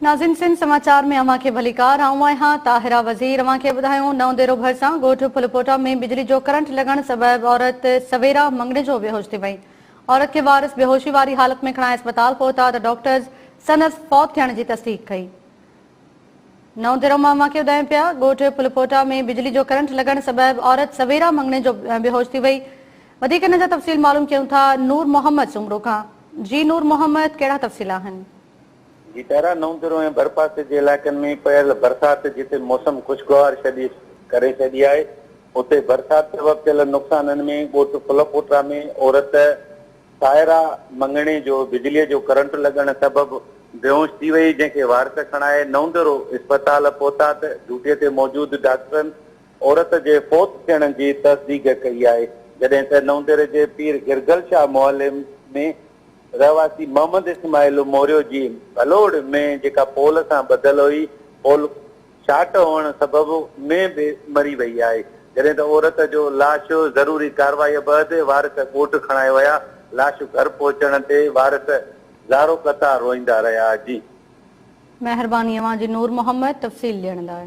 ناظرين سنڌ سماچار ۾ اوهان کي ڀليڪار، آئون آهيان طاهره وزير. اوهان کي ٻڌايون نئون ديرو ڀرسان ڳوٺ ڦلپوٽا ۾ بجلي جو ڪرنٽ لڳڻ سبب عورت سويرا مڱڻيجو بيهوش ٿي وئي. عورت کي وارث بيهوشي واري حالت ۾ کڻائي اسپتال پهتا ته ڊاڪٽرز سندس فوت ٿيڻ جي تصديق ڪئي. نئون ديرو مان اوهان کي ٻڌايون پيا ڳوٺ ڦلپوٽا ۾ بجلي جو ڪرنٽ لڳڻ سبب عورت سويرا مڱڻيجو بيهوش ٿي وئي. وڌيڪ ان جا تفصيل معلوم ڪيون ٿا نور محمد سومرو کان. جي نور محمد ڪهڙا تفصيل آهن؟ جي طرح نئون ديرو ۽ ڀرپاسي جي علائقن ۾ پيل برسات جتي موسم خوشگوار ڇڏي ڪري ڇڏي آهي اتي برسات سبب ٿيل نقصانن ۾ ڳوٺ ڦلپوٽا ۾ عورت سائره مڱڻي جو بجليء جو ڪرنٽ لڳڻ سبب بيهوش ٿي وئي، جنهن کي وارث کڻائي نئوندرو اسپتال پهتا ته ڊيوٽي تي موجود ڊاڪٽرن عورت جي فوت ٿيڻ جي تصديق ڪئي آهي، جڏهن ته نئوندري جي پير گرگل شاهه محلي ۾ رهواسي محمد اسماعيل موريو جي ڀلوڙ ۾ جيڪا پول سان ٻڌل هئي، پول شارٽ هئڻ سبب مينهن به مري وئي آهي، جڏهن ته عورت جو لاش ضروري ڪارروائي بعد وارث ڳوٺ کڻائي ويا، لاش گهر پهچڻ تي وارث زارو قطار روئيندا رهيا. جي. مهرباني اوهان جي نور محمد تفصيل ڏيڻ لاء.